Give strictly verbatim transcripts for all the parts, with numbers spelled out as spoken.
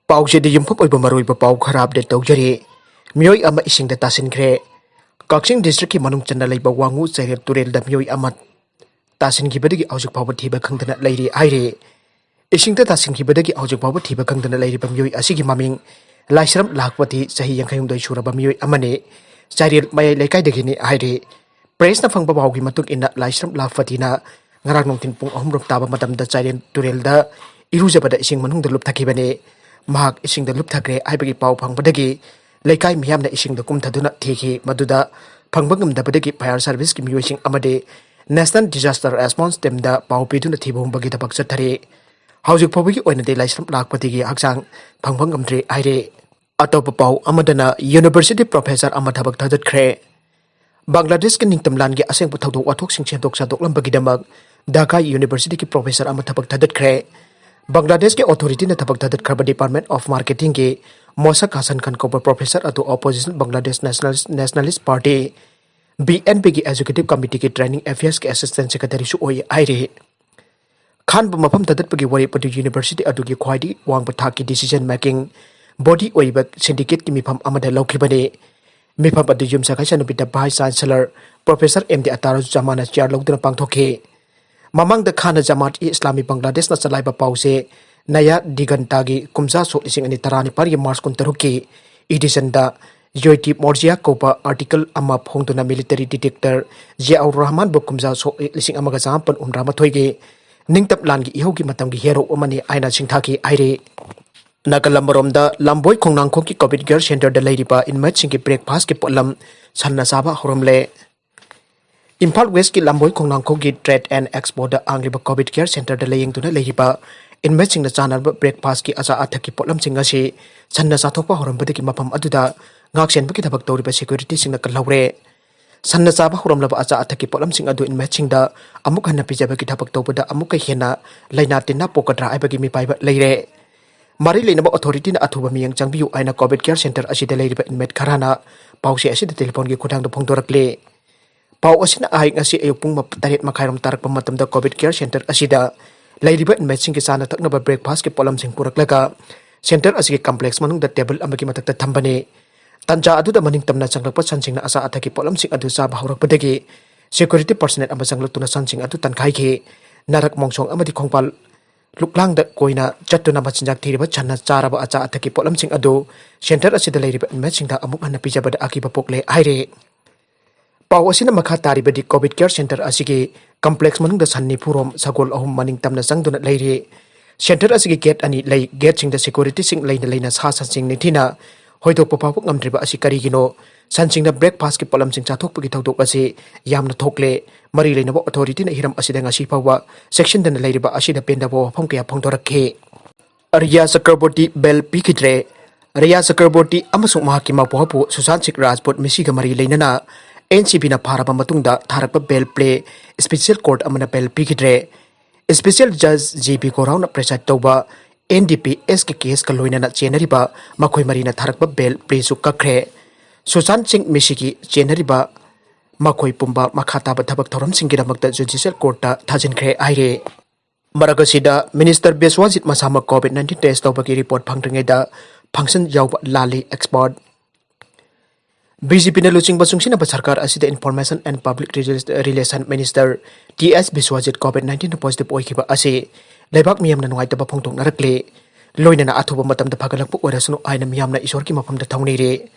ꯄꯥꯎꯆꯦꯗ ꯌꯨꯝꯐꯝ ꯑꯣꯏꯕ ꯃꯔꯨꯑꯣꯏꯕ ꯄꯥꯎ ꯈꯔ ꯑꯞꯗꯦꯠ ꯇꯧꯖꯔꯤ꯫ ꯃꯤꯑꯣꯏ ꯑꯃ ꯏꯁꯤꯡꯗ ꯇꯥꯁꯤꯟꯈ꯭ꯔꯦ꯫ ꯀꯛꯆꯤꯡ ꯗꯤꯁꯇ꯭ꯔꯤꯛꯀꯤ ꯃꯅꯨꯡ ꯆꯟꯅ ꯂꯩꯕ ꯋꯥꯉꯨ ꯆꯩꯔꯦꯜ ꯇꯨꯔꯦꯜꯗ ꯃꯤꯑꯣꯏ ꯑꯃ ꯇꯥꯁꯤꯟꯈꯤꯕꯗꯒꯤ ꯍꯧꯖꯤꯛ ꯐꯥꯎꯕ ꯊꯤꯕ ꯈꯪꯗꯅ ꯂꯩꯔꯤ ꯍꯥꯏꯔꯤ꯫ ꯏꯁꯤꯡꯗ ꯇꯥꯁꯤꯟꯈꯤꯕꯗꯒꯤ ꯍꯧꯖꯤꯛ ꯐꯥꯎꯕ ꯊꯤꯕ ꯈꯪꯗꯅ ꯂꯩꯔꯤꯕ ꯃꯤꯑꯣꯏ ꯑꯁꯤꯒꯤ ꯃꯃꯤꯡ ꯂꯥꯏꯁ꯭ꯔꯝ ꯂꯥꯛꯄꯇꯤ, ꯆꯍꯤ ꯌꯥꯡꯈꯩ ꯍꯨꯝꯗꯣꯏ ꯁꯨꯔꯕ ꯃꯤꯑꯣꯏ ꯑꯃꯅꯤ꯫ ꯆꯥꯏꯔꯦꯜ ꯃꯌꯥꯏ ꯂꯩꯀꯥꯏꯗꯒꯤꯅꯤ ꯍꯥꯏꯔꯤ꯫ ꯄ꯭ꯔꯦꯁꯅ ꯐꯪꯕ ꯄꯥꯎꯒꯤ ꯃꯇꯨꯡ ꯏꯟꯅ, ꯂꯥꯏꯁ꯭ꯔꯝ ꯂꯥꯛꯄꯇꯤꯅ ꯉꯔꯥꯡ ꯅꯨꯡꯊꯤꯜ ꯄꯨꯡ ꯑꯍꯨꯝ ꯔꯣꯝ ꯇꯥꯕ ꯃꯇꯝꯗ ꯆꯥꯏꯔꯦꯜ ꯇꯨꯔꯦꯜꯗ ꯏꯔꯨꯖꯕꯗ ꯏꯁꯤꯡ ꯃꯅꯨꯡꯗ ꯂꯨꯞꯊꯈꯤꯕꯅꯤ꯫ ꯃꯍꯥꯛ ꯏꯁꯤꯡꯗ ꯂꯨꯞꯊꯈ꯭ꯔꯦ ꯍꯥꯏꯕꯒꯤ ꯄꯥꯎ ꯐꯪꯕꯗꯒꯤ ꯂꯩꯀꯥꯏ ꯃꯤꯌꯥꯝꯅ ꯏꯁꯤꯡꯗ ꯀꯨꯝꯊꯗꯨꯅ ꯊꯤꯈꯤ꯫ ꯃꯗꯨꯗ ꯐꯪꯕ ꯉꯝꯗꯕꯗꯒꯤ ꯐꯥꯌꯔ ꯁꯔꯚꯤꯁꯀꯤ ꯃꯤꯑꯣꯏꯁꯤꯡ ꯑꯃꯗꯤ ꯅꯦꯁꯅꯦꯜ ꯗꯤꯖꯥꯁꯇꯔ ꯔꯦꯁꯄꯣꯟꯁ ꯇꯤꯝꯗ ꯄꯥꯎ ꯄꯤꯗꯨꯅ ꯊꯤꯕ ꯍꯨꯝꯕꯒꯤ ꯊꯕꯛ ꯆꯠꯊꯔꯤ꯫ ꯍꯧꯖꯤꯛ ꯐꯥꯎꯕꯒꯤ ꯑꯣꯏꯅꯗꯤ ꯂꯥꯏꯁ꯭ꯔꯝ ꯂꯥꯛꯄꯇꯤꯒꯤ ꯍꯛꯆꯥꯡ ꯐꯪꯕ ꯉꯝꯗ꯭ꯔꯤ ꯍꯥꯏꯔꯤ꯫ ꯑꯇꯣꯞꯄ ꯄꯥꯎ ꯑꯃꯗꯅ, ꯌꯨꯅꯤꯚꯔꯁꯤꯇꯤ ꯄ꯭ꯔꯣꯐꯦꯁꯔ ꯑꯃ ꯊꯕꯛ ꯊꯥꯗꯠꯈ꯭ꯔꯦ꯫ ꯕꯪꯒ꯭ꯂꯥꯗꯦꯁꯀꯤ ꯅꯤꯡꯇꯝ ꯂꯥꯟꯒꯤ ꯑꯁꯦꯡꯕ ꯊꯧꯗꯣꯛ ꯋꯥꯊꯣꯛꯁꯤꯡ ꯁꯦꯡꯗꯣꯛ ꯁꯥꯗꯣꯛꯂꯝꯕꯒꯤꯗꯃꯛ ꯙꯥꯀꯥ ꯌꯨꯅꯤꯚꯔꯁꯤꯇꯤꯒꯤ ꯄ꯭ꯔꯣꯐꯦꯁꯔ ꯑꯃ ꯊꯕꯛ ꯊꯥꯗꯠꯈ꯭ꯔꯦ꯫ ꯕꯪꯒ꯭ꯂꯥꯗꯦꯁꯀꯤ ꯑꯣꯊꯣꯔꯤꯇꯤꯅ ꯊꯕꯛ ꯊꯥꯗꯠꯈ꯭ꯔꯕ ꯗꯤꯄꯥꯔꯠꯃꯦꯟ ꯑꯣꯐ ꯃꯥꯔꯀꯦꯇꯤꯡꯒꯤ ꯃꯣꯁꯥꯛ ꯍꯁꯟ ꯈꯥꯟ ꯀꯧꯕ ꯄ꯭ꯔꯣꯐꯦꯁꯔ ꯑꯗꯨ ꯑꯣꯄꯣꯖꯤꯁꯟ ꯕꯪꯒ꯭ꯂꯥꯗꯦꯁ ꯅꯦꯁꯅꯦꯂꯤꯁ-, ꯅꯦꯁꯅꯦꯂꯤꯁ ꯄꯥꯔꯇꯤ, ꯕꯤ ꯑꯦꯟ ꯄꯤꯒꯤ ꯑꯦꯛꯖꯤꯀ꯭ꯌꯨꯇꯤꯚ ꯀꯃꯤꯇꯤꯒꯤ ꯇ꯭ꯔꯦꯅꯤꯡ ꯑꯦꯐꯤꯌꯔꯁꯀꯤ ꯑꯦꯁꯤꯁꯇꯦꯟꯠ ꯁꯦꯀ꯭ꯔꯦꯇꯔꯤꯁꯨ ꯑꯣꯏ ꯍꯥꯏꯔꯤ꯫ ꯈꯥꯟꯕ ꯃꯐꯝ ꯊꯥꯗꯠꯄꯒꯤ ꯋꯥꯔꯦꯞ ꯑꯗꯨ ꯌꯨꯅꯤꯚꯔꯁꯤꯇꯤ ꯑꯗꯨꯒꯤ ꯈ꯭ꯋꯥꯏꯗꯒꯤ ꯋꯥꯡꯕ ꯊꯥꯛꯀꯤ ꯗꯤꯁꯤꯖꯟ ꯃꯦꯀꯤꯡ ꯕꯣꯗꯤ ꯑꯣꯏꯔꯤꯕ ꯁꯤꯟꯗꯤꯀꯦꯠꯀꯤ ꯃꯤꯐꯝ ꯑꯃꯗ ꯂꯧꯈꯤꯕꯅꯤ꯫ ꯃꯤꯐꯝ ꯑꯗꯨ ꯌꯨꯝꯁꯀꯩꯁ ꯅꯨꯃꯤꯠꯇ vice chancellor professor M D ꯑꯇꯥꯔꯨꯖꯖꯃꯥꯟꯅ ꯆꯤꯌꯥꯔ ꯂꯧꯗꯨꯅ ꯄꯥꯡꯊꯣꯛꯈꯤ꯫ ꯃꯃꯥꯡꯗ ꯈꯥꯟꯅ ꯖꯃꯥꯠ ꯏ ꯏꯁꯂꯥꯃꯤ ꯕꯪꯒ꯭ꯂꯥꯗꯦꯁꯅ ꯆꯂꯥꯏꯕ ꯄꯥꯎꯆꯦ ꯅꯌꯥ ꯗꯤꯒꯟꯇꯥꯒꯤ ꯀꯨꯝꯖꯥ ꯁꯣꯛ ꯂꯤꯁꯤꯡ ꯑꯅꯤ ꯇꯔꯥꯅꯤꯄꯥꯟꯒꯤ ꯃꯥꯔꯆ ꯀꯨꯟꯇꯔꯨꯛꯀꯤ ꯏꯗꯤꯁꯟꯗ ꯖꯣꯏꯇꯤ ꯃꯣꯔꯖꯤꯌꯥ ꯀꯧꯕ ꯑꯥꯔꯇꯤꯀꯜ ꯑꯃ ꯐꯣꯡꯗꯨꯅ ꯃꯤꯂꯤꯇꯔꯤ ꯗꯤꯛꯇꯦꯇꯔ ꯖꯤꯌꯥꯎꯔ ꯔꯍꯃꯥꯟꯕꯨ ꯀꯨꯝꯖꯥ ꯁꯣꯛ ꯂꯤꯁꯤꯡ ꯑꯃꯒ ꯆꯃꯥꯄꯟ ꯍꯨꯝꯗ꯭ꯔꯥ ꯃꯥꯊꯣꯏꯒꯤ ꯅꯤꯡꯇꯝ ꯂꯥꯟꯒꯤ ꯏꯍꯧꯒꯤ ꯃꯇꯝꯒꯤ ꯍꯦꯔꯣ ꯑꯃꯅꯤ ꯍꯥꯏꯅ ꯁꯤꯡꯊꯥꯈꯤ ꯍꯥꯏꯔꯤ꯫ ꯅꯥꯀꯜ ꯑꯃꯔꯣꯝꯗ, ꯂꯝꯕꯣꯏ ꯈꯣꯡꯅꯥꯡꯈꯣꯡꯒꯤ ꯀꯣꯚꯤꯗ ꯀꯤꯌꯔ ꯁꯦꯟꯇꯔꯗ ꯂꯩꯔꯤꯕ ꯏꯟꯃꯦꯠꯁꯤꯡꯒꯤ ꯕ꯭ꯔꯦꯛꯐꯥꯁꯠꯀꯤ ꯄꯣꯠꯂꯝ ꯁꯟꯅ ꯆꯥꯕ ꯍꯧꯔꯝꯂꯦ꯫ ꯏꯝꯐꯥꯜ ꯋꯦꯁꯀꯤ ꯂꯝꯕꯣꯏ ꯈꯣꯡꯅꯥꯡꯈꯣꯡꯒꯤ ꯇ꯭ꯔꯦꯗ ꯑꯦꯟ ꯑꯦꯛꯁꯄꯣꯗ ꯍꯥꯡꯂꯤꯕ ꯀꯣꯚꯤꯗ ꯀꯤꯌꯔ ꯁꯦꯟꯇꯔꯗ ꯂꯥꯌꯦꯡꯗꯨꯅ ꯂꯩꯔꯤꯕ ꯏꯟꯃꯦꯠꯁꯤꯡꯅ ꯆꯥꯅꯕ ꯕ꯭ꯔꯦꯛꯐꯥꯁꯠꯀꯤ ꯑꯆꯥ ꯑꯊꯛꯀꯤ ꯄꯣꯠꯂꯝꯁꯤꯡ ꯑꯁꯤ ꯁꯟꯅ ꯆꯥꯊꯣꯛꯄ ꯍꯧꯔꯝꯕꯗꯒꯤ ꯃꯐꯝ ꯑꯗꯨꯗ ꯉꯥꯛꯁꯦꯟꯕꯒꯤ ꯊꯕꯛ ꯇꯧꯔꯤꯕ ꯁꯦꯀ꯭ꯌꯨꯔꯤꯇꯤꯁꯤꯡꯅ ꯀꯜꯍꯧꯔꯦ꯫ ꯁꯟꯅ ꯆꯥꯕ ꯍꯧꯔꯝꯂꯕ ꯑꯆꯥ ꯑꯊꯛꯀꯤ ꯄꯣꯠꯂꯝꯁꯤꯡ ꯑꯗꯨ ꯏꯟꯃꯦꯠꯁꯤꯡꯗ ꯑꯃꯨꯛ ꯍꯟꯅ ꯄꯤꯖꯕꯒꯤ ꯊꯕꯛ ꯇꯧꯕꯗ ꯑꯃꯨꯛꯀ ꯍꯦꯟꯅ ꯂꯥꯏꯅꯥ ꯇꯤꯟꯅ ꯄꯣꯛꯀꯗ꯭ꯔꯥ ꯍꯥꯏꯕꯒꯤ ꯃꯤꯄꯥꯏꯕ ꯂꯩꯔꯦ꯫ ꯃꯔꯤ ꯂꯩꯅꯕ ꯑꯣꯊꯣꯔꯤꯇꯤꯅ ꯑꯊꯨꯕ ꯃꯤꯠꯌꯦꯡ ꯆꯪꯕꯤꯌꯨ ꯍꯥꯏꯅ ꯀꯣꯚꯤꯗ ꯀꯤꯌꯔ ꯁꯦꯟꯇꯔ ꯑꯁꯤꯗ ꯂꯩꯔꯤꯕ ꯏꯟꯃꯦꯠ ꯈꯔꯅ ꯄꯥꯎꯆꯦ ꯑꯁꯤꯗ ꯇꯦꯂꯤꯐꯣꯟꯒꯤ ꯈꯨꯠꯊꯥꯡꯗ ꯐꯣꯡꯗꯣꯔꯛꯂꯤ꯫ ꯄꯥꯎ ꯑꯁꯤꯅ ꯑꯍꯤꯡ ꯑꯁꯤ ꯑꯌꯨꯛ ꯄꯨꯡ ꯃꯞ-, ꯇꯔꯦꯠ ꯃꯈꯥꯏꯔꯣꯝ ꯇꯥꯔꯛꯄ ꯃꯇꯝꯗ ꯀꯣꯚꯤꯗ ꯀꯤꯌꯔ ꯁꯦꯟꯇꯔ ꯑꯁꯤꯗ ꯂꯩꯔꯤꯕ ꯏꯟꯃꯦꯠꯁꯤꯡꯒꯤ ꯆꯥꯅ ꯊꯛꯅꯕ ꯕ꯭ꯔꯦꯛꯐꯥꯁꯠꯀꯤ ꯄꯣꯠꯂꯝꯁꯤꯡ ꯄꯨꯔꯛꯂꯒ Center ꯑꯁꯤꯒꯤ complex ꯃꯅꯨꯡꯗ table ꯑꯃꯒꯤ ꯃꯊꯛꯇ ꯊꯝꯕꯅꯤ꯫ ꯇꯥꯟꯖꯥ ꯑꯗꯨꯗ ꯃꯅꯤꯡ ꯇꯝꯅ ꯆꯪꯂꯛꯄ ꯁꯟꯁꯤꯡꯅ ꯑꯆꯥ ꯑꯊꯛꯀꯤ ꯄꯣꯠꯂꯝꯁꯤꯡ ꯑꯗꯨ ꯆꯥꯕ ꯍꯧꯔꯛꯄꯗꯒꯤ security personnel ꯑꯃ ꯆꯪꯂꯛꯇꯨꯅ ꯁꯟꯁꯤꯡ ꯑꯗꯨ ꯇꯟꯈꯥꯏꯈꯤ꯫ ꯅꯥꯔꯛ ꯃꯣꯡꯁꯣꯡ ꯑꯃꯗꯤ ꯈꯣꯡꯕꯥꯜ ꯂꯨꯛꯂꯥꯡꯗ ꯀꯣꯏꯅ ꯆꯠꯇꯨꯅ ꯃꯆꯤꯟꯖꯥꯛ ꯊꯤꯔꯤꯕ ꯁꯟꯅ ꯆꯥꯔꯕ ꯑꯆꯥ ꯑꯊꯛꯀꯤ ꯄꯣꯠꯂꯝꯁꯤꯡ ꯑꯗꯨ center ꯑꯁꯤꯗ ꯂꯩꯔꯤꯕ inmateꯁꯤꯡꯗ ꯑꯃꯨꯛ ꯍꯟꯅ ꯄꯤꯖꯕꯗ ꯑꯀꯤꯕ ꯄꯣꯛꯂꯦ ꯍꯥꯏꯔꯤ꯫ ꯄꯥꯎ ꯑꯁꯤꯅ ꯃꯈꯥ ꯇꯥꯔꯤꯕꯗꯤ COVID care center ꯑꯁꯤꯒꯤ complex ꯃꯅꯨꯡꯗ ꯁꯟ ꯅꯤꯐꯨ ꯔꯣꯝ ꯁꯒꯣꯜ ꯑꯍꯨꯝ ꯃꯅꯤꯡ ꯇꯝꯅ ꯆꯪꯗꯨꯅ ꯂꯩꯔꯤ꯫ Center ꯑꯁꯤꯒꯤ gate ꯑꯅꯤ ꯂꯩ꯫ Gateꯁꯤꯡꯗ securityꯁꯤꯡ ꯂꯩꯅ ꯂꯩꯅ ꯁꯥ ꯁꯟꯁꯤꯡ ꯅꯤꯡꯊꯤꯅ ꯍꯣꯏꯗꯣꯛꯄ ꯐꯥꯎꯕ ꯉꯝꯗ꯭ꯔꯤꯕ ꯑꯁꯤ ꯀꯔꯤꯒꯤꯅꯣ? ꯁꯟꯁꯤꯡꯅ breakfastꯀꯤ ꯄꯣꯠꯂꯝꯁꯤꯡ ꯆꯥꯊꯣꯛꯄꯒꯤ ꯊꯧꯗꯣꯛ ꯑꯁꯤ ꯌꯥꯝꯅ ꯊꯣꯛꯂꯦ꯫ ꯃꯔꯤ ꯂꯩꯅꯕ authorityꯅ ꯍꯤꯔꯝ ꯑꯁꯤꯗ ꯉꯁꯤ ꯐꯥꯎꯕ ꯆꯦꯛꯁꯤꯟꯗꯅ ꯂꯩꯔꯤꯕ ꯑꯁꯤꯗ ꯄꯦꯟꯗꯕ ꯋꯥꯐꯝ ꯀꯌꯥ ꯐꯣꯡꯗꯣꯔꯛꯈꯤ꯫ ꯔꯤꯌꯥ ꯆꯀ꯭ꯔꯕꯣꯔꯇꯤ bail ꯄꯤꯈꯤꯗ꯭ꯔꯦ꯫ ꯔꯤꯌꯥ ꯆꯀ꯭ꯔꯕꯣꯔꯇꯤ ꯑꯃꯁꯨꯡ ꯃꯍꯥꯛꯀꯤ ꯃꯄꯨ ꯁꯨꯁꯥꯟ ꯁꯤꯡ ꯔꯥꯖꯄꯨꯠ ꯃꯤꯁꯤꯒ ꯃꯔꯤ ꯂꯩꯅꯅ NCBꯅ ꯐꯥꯔꯕ ꯃꯇꯨꯡꯗ ꯊꯥꯔꯛꯄ bail plea special court ꯑꯃꯅ bail ꯄꯤꯈꯤꯗ꯭ꯔꯦ꯫ Special Judge G B ꯒꯣꯔꯥꯎꯅ preside ꯇꯧꯕ NDPSꯀꯤ caseꯀ ꯂꯣꯏꯅꯅ ꯆꯦꯟꯅꯔꯤꯕ ꯃꯈꯣꯏ ꯃꯔꯤꯅ ꯊꯥꯔꯛꯄ bail pleaꯁꯨ ꯀꯛꯈ꯭ꯔꯦ꯫ ꯁꯨꯁꯥꯟ ꯁꯤꯡ ꯃꯤꯁꯤꯒꯤ ꯆꯦꯟꯅꯔꯤꯕ ꯃꯈꯣꯏ ꯄꯨꯝꯕ ꯃꯈꯥ ꯇꯥꯕ ꯊꯕꯛ ꯊꯧꯔꯝꯁꯤꯡꯒꯤꯗꯃꯛꯇ judicial courtꯇ ꯊꯥꯖꯤꯟꯈ꯭ꯔꯦ ꯍꯥꯏꯔꯦ꯫ ꯃꯔꯛ ꯑꯁꯤꯗ Minister ꯕꯤꯁ꯭ꯋꯥꯖꯤꯠ ꯃꯁꯥꯃꯛ COVID nineteen test ꯇꯧꯕꯒꯤ report ꯐꯪꯗ꯭ꯔꯤꯉꯩꯗ function ꯌꯥꯎꯕ ꯂꯥꯜꯂꯤ expert꯫ BJPꯅ ꯂꯨꯆꯤꯡꯕ ꯆꯨꯡꯁꯤꯟꯅꯕ ꯁꯔꯀꯥꯔ ꯑꯁꯤꯗ Information and Public Rel-, Relation Minister T S ꯕꯤꯁ꯭ꯋꯥꯖꯤꯠ COVID nineteenꯗ positive ꯑꯣꯏꯈꯤꯕ ꯑꯁꯤ ꯂꯩꯕꯥꯛ ꯃꯤꯌꯥꯝꯅ ꯅꯨꯡꯉꯥꯏꯇꯕ ꯐꯣꯡꯗꯣꯛꯅꯔꯛꯂꯤ꯫ ꯂꯣꯏꯅꯅ ꯑꯊꯨꯕ ꯃꯇꯝꯗ ꯐꯒꯠꯂꯛꯄ ꯑꯣꯏꯔꯁꯅꯨ ꯍꯥꯏꯅ ꯃꯤꯌꯥꯝꯅ ꯏꯁꯣꯔꯒꯤ ꯃꯐꯝꯗ ꯊꯧꯅꯤꯔꯤ꯫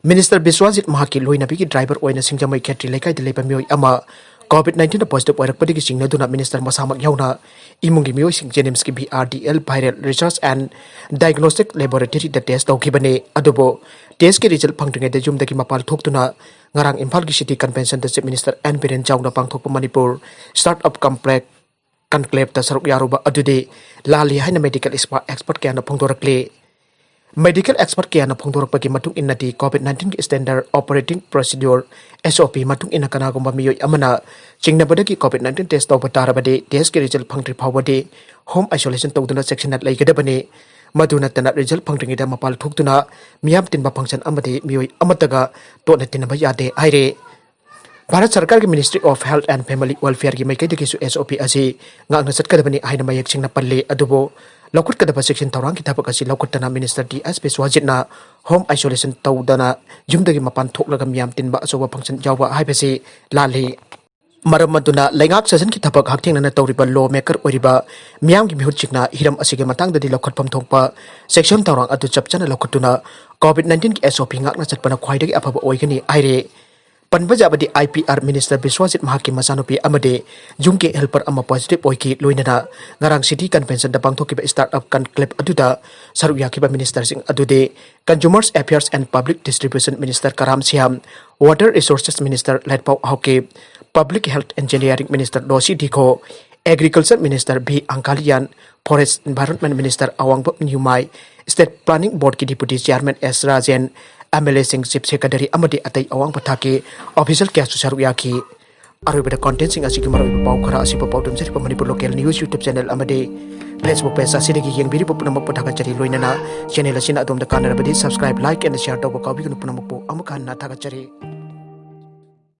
Minister ꯕꯤꯁ꯭ꯋꯥꯖꯤꯠ ꯃꯍꯥꯛꯀꯤ ꯂꯣꯏꯅꯕꯤꯒꯤ driver ꯑꯣꯏꯅ ꯁꯤꯡꯖꯃꯩ ꯈꯦꯇ꯭ꯔꯤ ꯂꯩꯀꯥꯏꯗ ꯂꯩꯕ ꯃꯤꯑꯣꯏ ꯑꯃ COVID nineteenꯗ positive ꯑꯣꯏꯔꯛꯄꯗꯒꯤ ꯆꯤꯡꯅꯗꯨꯅ minister ꯃꯁꯥꯃꯛ ꯌꯥꯎꯅ ꯏꯃꯨꯡꯒꯤ ꯃꯤꯑꯣꯏꯁꯤꯡ JNIMSꯀꯤ VRDL Viral Research and Diagnostic Laboratoryꯗ test ꯇꯧꯈꯤꯕꯅꯤ꯫ ꯑꯗꯨꯕꯨ testꯀꯤ result ꯐꯪꯗ꯭ꯔꯤꯉꯩꯗ ꯌꯨꯝꯗꯒꯤ ꯃꯄꯥꯟ ꯊꯣꯛꯇꯨꯅ ꯉꯔꯥꯡ ꯏꯝꯐꯥꯜꯒꯤ City Conventionꯗ Chief Minister N Biren ꯆꯥꯎꯅ ꯄꯥꯡꯊꯣꯛꯄ ꯃꯅꯤꯄꯨꯔ Startup Complex Conclaveꯇ ꯁꯔꯨꯛ ꯌꯥꯔꯨꯕ ꯑꯗꯨꯗꯤ ꯂꯥꯜꯂꯤ ꯍꯥꯏꯅ medical exper-, expert ꯀꯌꯥꯅ ꯐꯣꯡꯗꯣꯔꯛꯂꯤ꯫ Medical expert ꯀꯌꯥꯅ ꯐꯣꯡꯗꯣꯔꯛꯄꯒꯤ ꯃꯇꯨꯡ ꯏꯟꯅꯗꯤ COVID nineteenꯒꯤ standard operating procedure, SOP ꯃꯇꯨꯡ ꯏꯟꯅ ꯀꯅꯥꯒꯨꯝꯕ ꯃꯤꯑꯣꯏ ꯑꯃꯅ ꯆꯤꯡꯅꯕꯗꯒꯤ COVID nineteen test ꯇꯧꯕ ꯇꯥꯔꯕꯗꯤ testꯀꯤ result ꯐꯪꯗ꯭ꯔꯤ ꯐꯥꯎꯕꯗꯤ home isolation ꯇꯧꯗꯨꯅ ꯆꯦꯛꯁꯤꯟꯅ ꯂꯩꯒꯗꯕꯅꯤ꯫ ꯃꯗꯨ ꯅꯠꯇꯅ result ꯐꯪꯗ꯭ꯔꯤꯉꯩꯗ ꯃꯄꯥꯟ ꯊꯣꯛꯇꯨꯅ ꯃꯤꯌꯥꯝ ꯇꯤꯟꯕ function ꯑꯃꯗꯤ ꯃꯤꯑꯣꯏ ꯑꯃꯠꯇꯒ ꯇꯣꯠꯅ ꯇꯤꯟꯅꯕ ꯌꯥꯗꯦ ꯍꯥꯏꯔꯦ꯫ ꯚꯥꯔꯠ ꯁꯔꯀꯥꯔꯒꯤ Ministry of Health and Family Welfareꯒꯤ ꯃꯥꯏꯀꯩꯗꯒꯤꯁꯨ SOP ꯑꯁꯤ ꯉꯥꯛꯅ ꯆꯠꯀꯗꯕꯅꯤ ꯍꯥꯏꯅ ꯃꯌꯦꯛ ꯁꯦꯡꯅ ꯄꯜꯂꯤ꯫ ꯑꯗꯨꯕꯨ ꯂꯧꯈꯠꯀꯗꯕ ꯆꯦꯛꯁꯤꯟ ꯊꯧꯔꯥꯡꯒꯤ ꯊꯕꯛ ꯑꯁꯤ ꯂꯧꯈꯠꯇꯅ ꯃꯤꯅꯤꯁꯇꯔ ꯗꯤ ꯑꯦꯁ ꯕꯤꯁ꯭ꯋꯥꯖꯤꯠꯅ ꯍꯣꯝ ꯑꯥꯏꯁꯣꯂꯦꯁꯟ ꯇꯧꯗꯅ ꯌꯨꯝꯗꯒꯤ ꯃꯄꯥꯟ ꯊꯣꯛꯂꯒ ꯃꯤꯌꯥꯝ ꯇꯤꯟꯕ ꯑꯆꯧꯕ ꯐꯪꯁꯟ ꯌꯥꯎꯕ ꯍꯥꯏꯕꯁꯤ ꯂꯥꯜꯂꯤ꯫ ꯃꯔꯝ ꯑꯗꯨꯅ ꯂꯩꯉꯥꯛ ꯁꯥꯖꯟꯒꯤ ꯊꯕꯛ ꯍꯛꯊꯦꯡꯅꯅ ꯇꯧꯔꯤꯕ ꯂꯣ ꯃꯦꯀꯔ ꯑꯣꯏꯔꯤꯕ ꯃꯤꯌꯥꯝꯒꯤ ꯃꯤꯍꯨꯠꯁꯤꯡꯅ ꯍꯤꯔꯝ ꯑꯁꯤꯒꯤ ꯃꯇꯥꯡꯗꯗꯤ ꯂꯧꯈꯠꯐꯝ ꯊꯣꯛꯄ ꯆꯦꯛꯁꯤꯟ ꯊꯧꯔꯥꯡ ꯑꯗꯨ ꯆꯞ ꯆꯥꯅ ꯂꯧꯈꯠꯇꯨꯅ ꯀꯣꯚꯤꯗ ꯅꯥꯏꯟꯇꯤꯟꯒꯤ ꯑꯦꯁ ꯑꯣ ꯄꯤ ꯉꯥꯛꯅ ꯆꯠꯄꯅ ꯈ꯭ꯋꯥꯏꯗꯒꯤ ꯑꯐꯕ ꯑꯣꯏꯒꯅꯤ ꯍꯥꯏꯔꯦ꯫ ꯄꯟꯕ ꯌꯥꯕꯗꯤ, ꯑꯥꯏ ꯄꯤ ꯑꯥꯔ ꯃꯤꯅꯤꯁꯇꯔ ꯕꯤꯁ꯭ꯋꯥꯖꯤꯠ ꯃꯍꯥꯛꯀꯤ ꯃꯆꯥꯅꯨꯄꯤ ꯑꯃꯗꯤ ꯌꯨꯝꯒꯤ ꯍꯦꯜꯄꯔ ꯑꯃ ꯄꯣꯖꯤꯇꯤꯚ ꯑꯣꯏꯈꯤ꯫ ꯂꯣꯏꯅꯅ ꯉꯔꯥꯡ ꯁꯤꯇꯤ ꯀꯟꯚꯦꯟꯁꯟꯗ ꯄꯥꯡꯊꯣꯛꯈꯤꯕ ꯁ꯭ꯇꯥꯔꯠ ꯑꯞ ꯀꯟꯀ꯭ꯂꯦꯕ ꯑꯗꯨꯗ ꯁꯔꯨꯛ ꯌꯥꯈꯤꯕ ꯃꯤꯅꯤꯁꯇꯔꯁꯤꯡ ꯑꯗꯨꯗꯤ Consumers Affairs and Public Distribution Minister Karam Shyam, Water Resources Minister Letpao Haokip, Public Health Engineering Minister Losii Dikho, Agriculture Minister V Hangkhalian, Forest Environment Minister ꯑꯋꯥꯡꯕꯝ ꯅ꯭ꯌꯨꯃꯥꯏ, State Planning Boardꯀꯤ Deputy Chairman S Rajen, M L ꯑꯦꯁꯤꯡ, Chief Secretary ꯑꯃꯗꯤ ꯑꯇꯩ ꯑꯋꯥꯡꯕ ꯊꯥꯛꯀꯤ ꯑꯣꯐꯤꯁꯤꯌꯦꯜ ꯀꯌꯥꯁꯨ ꯁꯔꯨꯛ ꯌꯥꯈꯤ꯫ ꯑꯔꯣꯏꯕꯗ ꯀꯣꯟꯇꯦꯟꯁꯤꯡ ꯑꯁꯤꯒꯤ ꯃꯔꯨꯑꯣꯏꯕ ꯄꯥꯎ ꯈꯔ ꯑꯁꯤꯕꯨ ꯄꯥꯎꯗꯝꯖꯔꯤꯕ Manipur local news YouTube channel ꯑꯃꯗꯤ Facebook ꯄꯦꯖ ꯑꯁꯤꯗꯒꯤ ꯌꯦꯡꯕꯤꯔꯤꯕ ꯄꯨꯝꯅꯃꯛꯄꯨ ꯊꯥꯒꯠꯆꯔꯤ꯫ ꯂꯣꯏꯅꯅ ꯆꯦꯅꯦꯜ ꯑꯁꯤꯅ ꯑꯗꯣꯝꯗ ꯀꯥꯟꯅꯔꯕꯗꯤ subscribe, like and share ꯇꯧꯕ ꯀꯥꯎꯕꯤꯒꯅꯨ꯫ ꯄꯨꯝꯅꯃꯛꯄꯨ ꯑꯃꯨꯛ ꯍꯟꯅ ꯊꯥꯒꯠꯆꯔꯤ꯫